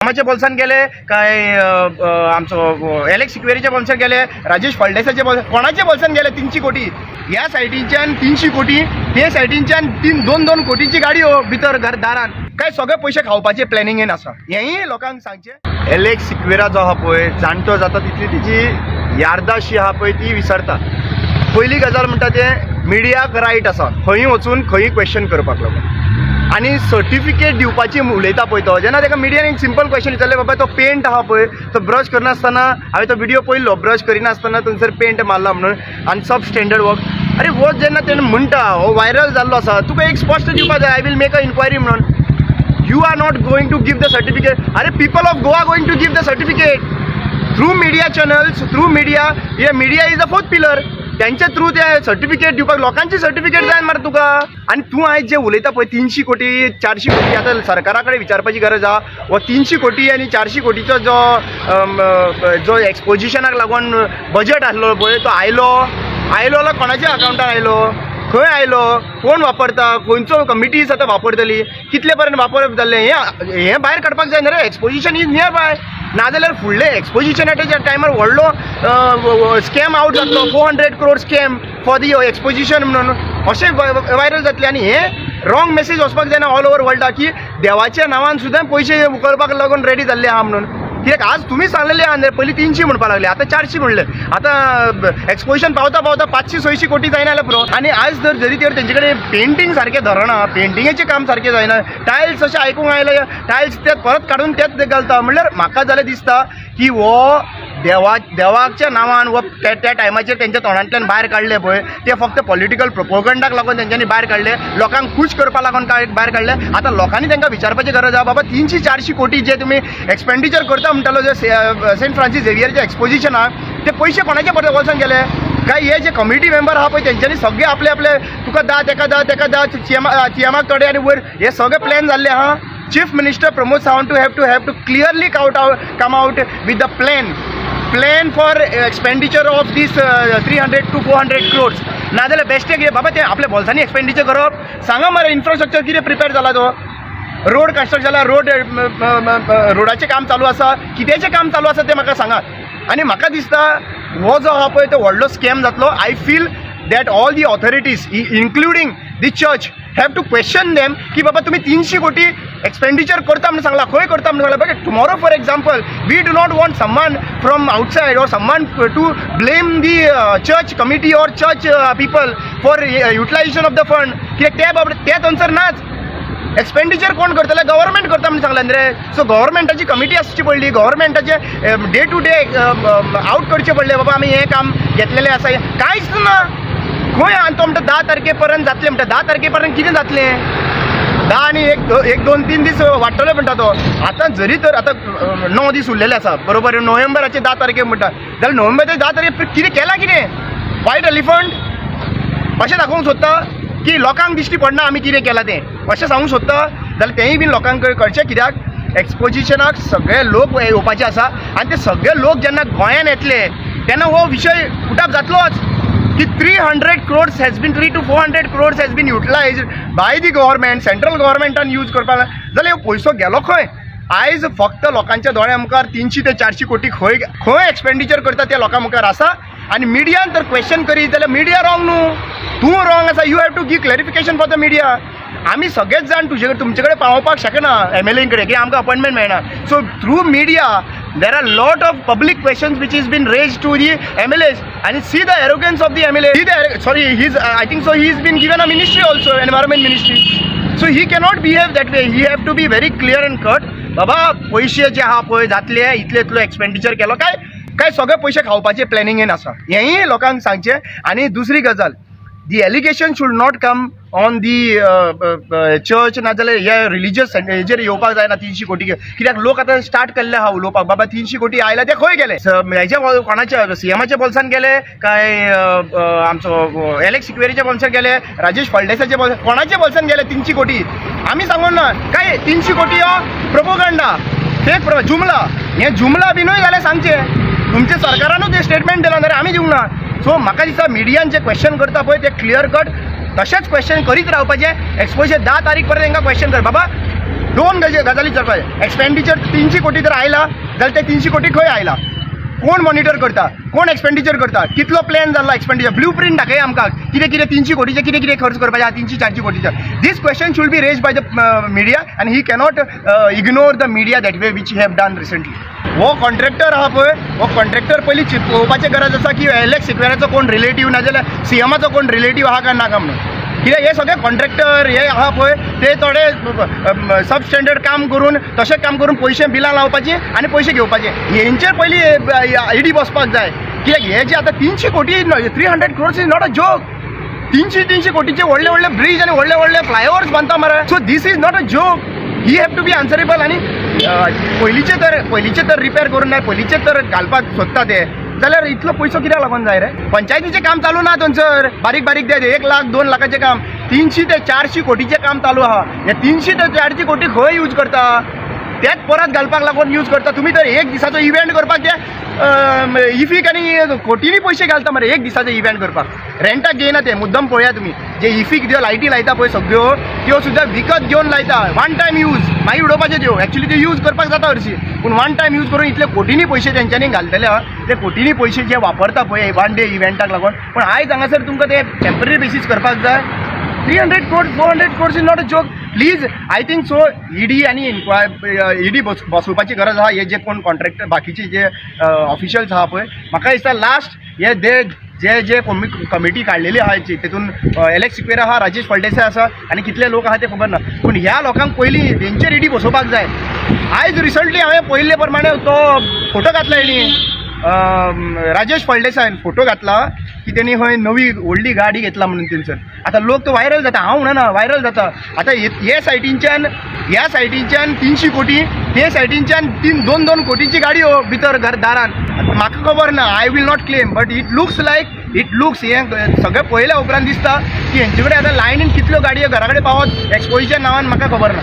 सीएमाच्या बोल्सान गेले काय आमचो एलेक्स सिक्वेरीच्या बोल्सान गेले, राजेश फळदेसाच्या बोल्सान, कोणाच्या बोल्सान गेले? 300 कोटी ह्या सायटींच्यान, 300 कोटी ते सायटींच्यान, तीन दोन दोन कोटीची गाडयो भितर घर दारान. काय सगळे पयशे खावपाचे प्लॅनिंगेन आसा, हेंय लोकांक सांगचें. एलेक्स सिक्वेरा जो आहा पळय, जाणटो जाता तितली तिची यार्दाशी आहा पळय ती विसरता. पयली गजाल म्हणटा ते मिडियाक रायट आसा खंय वचून खंय क्वेश्चन करपाक लागून. आनी सर्टिफिकेट दिवपाची उलयता पळय तो, जेन्ना ताका मिडियान एक सिंपल क्वेश्चन विचारलें, बाबा तो पेंट आहा पळय तो ब्रश करनासतना, हांवें तो व्हिडियो पळयल्लो, ब्रश करिनासतना थंयसर पेंट मारला म्हणून आनी सब स्टँडर्ड वर्क. अरे, हो जेन्ना तेणें म्हणटा, हो व्हायरल जाल्लो आसा, तुका एक स्पश्ट दिवपा जाय, "I will make a inquiry" म्हणून. You are not going to give the certificate. अरे, people of Goa going to give the certificate through media channels, through media. हे media is a fourth pillar. त्यांच्या through ते certificate दिवपाक लोकांची certificate जाय मरे तुका. आनी तूं आयज जे उलयता पळय 300 कोटी, 400 कोटी, आतां सरकारा कडेन विचारपाची गरज आहा, हो 300 कोटी आनी 400 कोटीचो जो एक्सपोजिशनाक लागून बजट आसलो पळय, तो आयलो आयलो जाल्यार कोणाच्या अकावंटार आयलो, खंय आयलो, कोण वापरता, खंयचो कमिटीज आतां वापरतली, कितले पर्यंत वापरप जाल्लें, हें हें भायर काडपाक जाय न्ही रे. Exposition is near by. नाजाल्यार फुडले एक्सपोजिशनाच्या टायमार व्हडलो स्कॅम आवट जातलो, 400 crore scam for the exposition म्हणून अशें व्हायरल जातलें. आनी हें रॉंग मेसेज वचपाक जायना ऑल ओवर वर्ल्डाक की देवाच्या नांवान सुद्दां पयशे उकलपाक लागून रेडी जाल्ले आहा म्हणून. कित्याक आज तुमी सांगलेले आहा न्ही, पयलीं 300 म्हणपाक लागले, आतां 400 म्हणले, आतां एक्सपोजिशन पावता पावता 500-600 कोटी जायना जाल्यार पुरो. आनी आयज जर जरी तर तेंचे कडेन पेंटींग सारकें धरना, पेंटिंगेचें काम सारकें जायना, टायल्स अशें आयकूंक आयलें, टायल्स ते परत काडून तेच घालता. म्हणल्यार म्हाका जाल्यार दिसता की हो देवाच्या नांवान हो त्या त्या टायमाचेर तेंच्या तोंडांतल्यान भायर काडले पळय, ते फक्त पॉलिटिकल प्रोपोगंडाक लागून तेंच्यांनी भायर काडले, लोकांक खूश करपा लागून काय भायर काडले. आतां लोकांनी तांकां विचारपाची गरज आहा, बाबा 300-400 कोटी जे तुमी एक्सपेंडिचर करता म्हणटालो, जे सेंट फ्रांसीस झेवियरचें एक्सपोजिशन आहा, ते पयशे कोणाच्या बोल्सान गेले? काय हे जे कमिटी मेंबर आहा पळय, तेंच्यांनी सगळे आपले आपले, तुका दा, तेका दा, तेका दा, सीएमा सीएमाक थोडे आनी वयर, हे सगळे प्लॅन जाल्ले आहा. Chief Minister Pramod Sawant to have to clearly come out with the plan for expenditure of this 300 to 400 crores. नाजाल्यार बेश्टे कितें बाबा ते आपल्या बोल्सांनी एक्सपेंडिचर करप? सांगा मरे, इन्फ्रास्ट्रक्चर कितें प्रिपेर जाला? तो रोड कन्स्ट्रक्ट जाला, रोडाचें काम चालू आसा, कित्याचें काम चालू आसा तें म्हाका सांगात. आनी म्हाका दिसता हो जो आहा पळय तो व्हडलो स्कॅम जातलो. I feel that all the authorities, including the church, have to question them की बाबा तुम्ही 300 कोटी एक्सपेंडिचर करता म्हणून सांगला, खंय करता म्हणून सांगला. बघ, tomorrow, for example, we do not want someone from outside or someone to blame the church committee or church people for utilization of the fund. कित्याक ते बाबा ते थंयसर नाच. एक्सपेंडिचर कोण करतले? गव्हर्मेंट करता म्हणून सांगला न्ही रे. सो गव्हर्मेंटाची कमिटी आसची पडली, गव्हर्मेंटाचे डे टू डे आवट करचे पडले, बाबा आमी हें काम घेतलेलें आसा. कांयच ना खंय. आनी तो म्हणटा 10 तारखे पर्यंत जातलें म्हणटा. 10 तारखे पर्यंत कितें जातलें? 10 आनी एक एक दोन तीन दीस वाडटले म्हणटा तो. आतां जरी तर आतां 9 दीस उरलेले आसा, बरोबर? नोव्हेंबराचे 10 तारखे म्हणटा जाल्यार नोव्हेंबराचे 10 तारखे कितें केलां? कितें व्हायट एलिफंट अशें दाखोवंक सोदता की लोकांक दिश्टी पडना आमी कितें केलां तें, अशें सांगूंक सोदता जाल्यार तेंय बीन लोकांक कळचें. कित्याक एक्सपोजिशनाक सगळे लोक येवपाचे आसा आनी ते सगळे लोक जेन्ना गोंयान येतले तेन्ना हो विशय उठाप जातलोच की 300 crores has been, 3 to 400 crores has been utilize by the government, central गव्हर्मेंटान use करपाक जाल्यार हो पयसो गेलो खंय? आयज फक्त लोकांच्या दोळ्या मुखार 300 ते 400 कोटी खंय खंय एक्सपेंडिचर करता ते लोकां मुखार आसा. आनी मिडियान तर क्वेश्चन करीत जाल्यार मिडिया रॉंग न्हू, तूं रॉंग आसा. You have to give clarification for the media. आमी सगळेच जाण तुजे कडेन तुमचे कडेन पावोवपाक शकना एम एल ए कडेन, की आमकां अपॉयंटमेंट मेळना. So through media there are lot of public questions which is been raise to the MLAs. आनी see the arrogance of the MLA. See the, sorry, he is, I think so, he is been given a ministry also, environment ministry, so he cannot behave that way. He have to be very clear and cut. बाबा पयशे जे आहा पळय जातले, इतले इतलो expenditure केलो, काय काय सगळे पयशे खावपाचे प्लॅनिंगेन आसा, हेंय लोकांक सांगचें. आनी दुसरी गजाल, the allegation should not come on the church, नाजाल्यार हे रिलिजियस हेजेर येवपाक जायना 300 कोटी. कित्याक लोक आतां स्टार्ट केल्ले आहा उलोवपाक, बाबा 300 कोटी आयला ते खंय गेले, हेच्या कोणाच्या सीएमाच्या बोल्सान गेले काय आमचो एलेक्स सिक्वेरीच्या बोल्सान गेले, राजेश फळदेसाच्या बोल्सान, कोणाच्या बोल्सान गेले 300 कोटी? आमी सांगून ना काय 300 कोटी हो प्रोपोगंडा, फेक जुमला. हें जुमला बिनूय जाल्यार सांगचें. तुमच्या सरकारानूच ते स्टेटमेंट दिलां जाल्यार आमी दिवंक ना. सो म्हाका दिसता मिडियान जे क्वेश्चन करता पळय ते क्लियर कट तशेंच क्वेश्चन करीत रावपाचें. एक्सपोजर 10 तारीख पर्यंत तांकां क्वेश्चन कर बाबा. दोन गजाली चलपाक. एक्सपेंडिचर 300 कोटी जर आयला जाल्यार ते 300 कोटी खंय आयला? कोण मॉनिटर करता? कोण एक्सपेंडिचर करता? कितलो प्लॅन जाल्लो एक्सपेंडिचर? ब्लू प्रिंट दाखय आमकां, कितें कितें 300 कोटीचे कितें कितें खर्च करपाचे आहा 300-400 कोटीचे. This question should be raise by the media आनी he cannot ignore the media that way which have done recently. हो कॉन्ट्रॅक्टर आहा पळय, हो कॉन्ट्रॅक्टर पयलीं चिंतपाचें गरज आसा की एलेक्स सिक्वेराचो कोण रिलेटीव नाजाल्यार सीएमाचो कोण रिलेटीव आहा काय ना काय म्हणून. कित्याक हे सगळे कॉन्ट्रॅक्टर हे आहा पळय, ते थोडे सब स्टँडर्ड काम करून, तशें काम करून पयशे बिलां लावपाची आनी पयशे घेवपाचे. हेंचेर पयलीं ईडी बसपाक जाय. कित्याक हे जे आतां 300 कोटी, 300 crores is not a joke. 300-300 कोटीचे व्हडले व्हडले ब्रिज आनी व्हडले व्हडले फ्लायओवर्स बांदता मरे. So this is not a joke. He have to be answerable. आनी पयलींचे तर रिपेर करून ना, पयलींचे तर घालपाक सोदता ते जाल्यार इतलो पयसो कित्याक लागून जाय रे? पंचायतीचें काम चालू ना थंयसर. बारीक बारीक ते 1 लाख 2 लाखाचें काम, 300 ते 400 कोटीचें काम चालू आहा. हे 300 ते 400 कोटी खंय यूज करता? तेच परत घालपाक लागून यूज करता तुमी. तर एक दिसाचो इव्हेंट करपाक ते इफीक आनी कोटींनी पयशे घालता मरे. एक दिसाचो इव्हेंट करपाक रेंटाक घेयना ते. मुद्दम पळया तुमी, जे इफीक ज्यो लायटी लायता पळय सगळ्यो, त्यो सुद्दां विकत घेवन लायता. वन टायम यूज, मागीर उडोवपाच्यो त्यो. एक्चुली त्यो यूज करपाक जाता हरशी, पूण वन टायम यूज करून इतले कोटींनी पयशे तेंच्यांनी घालतले आहा. ते कोटींनी पयशे जे वापरता पळय वन डे इव्हेंटाक लागून, पूण आयज हांगासर तुमकां ते टेंपररी बेसीस करपाक जाय. 300 crores, 400 crores is not a joke. Please, I think so ED आनी ईडी बसोवपाची गरज आहा. हे जे कोण कॉन्ट्रॅक्टर, बाकीचे जे ऑफिशियल्स आहा पळय, म्हाका दिसता लास्ट हे दे जे जे कमिटी काडलेली आहा तेतून एलेक्स सिक्वेरा आहा, राजेश फळदेसाय आसा आनी कितले लोक आहा ते खबर ना, पूण ह्या लोकांक पयलीं हेंचेर ईडी बसोवपाक जाय. आयज रिसंटली हांवें पळयल्ले प्रमाणे तो फोटो घातला हेणी, राजेश फळदेसायन फोटो घातला की तेणी खंय नवी व्हडली गाडी घेतला म्हणून थंयसर. आतां लोक तो व्हायरल जाता. हांव म्हणना, व्हायरल जाता. आतां हे सायटींच्यान, ह्या सायटींच्यान 300 कोटी, ते सायटींच्यान तीन दोन दोन कोटीची गाडयो भितर घर दारान. म्हाका खबर ना, I will not claim, but it looks like, it looks, हें सगळें पळयल्या उपरांत दिसता की हेंचे कडेन आतां लायनीन कितल्यो गाडयो घरा कडेन पावत एक्सपोजीच्या नांवान, म्हाका खबर ना.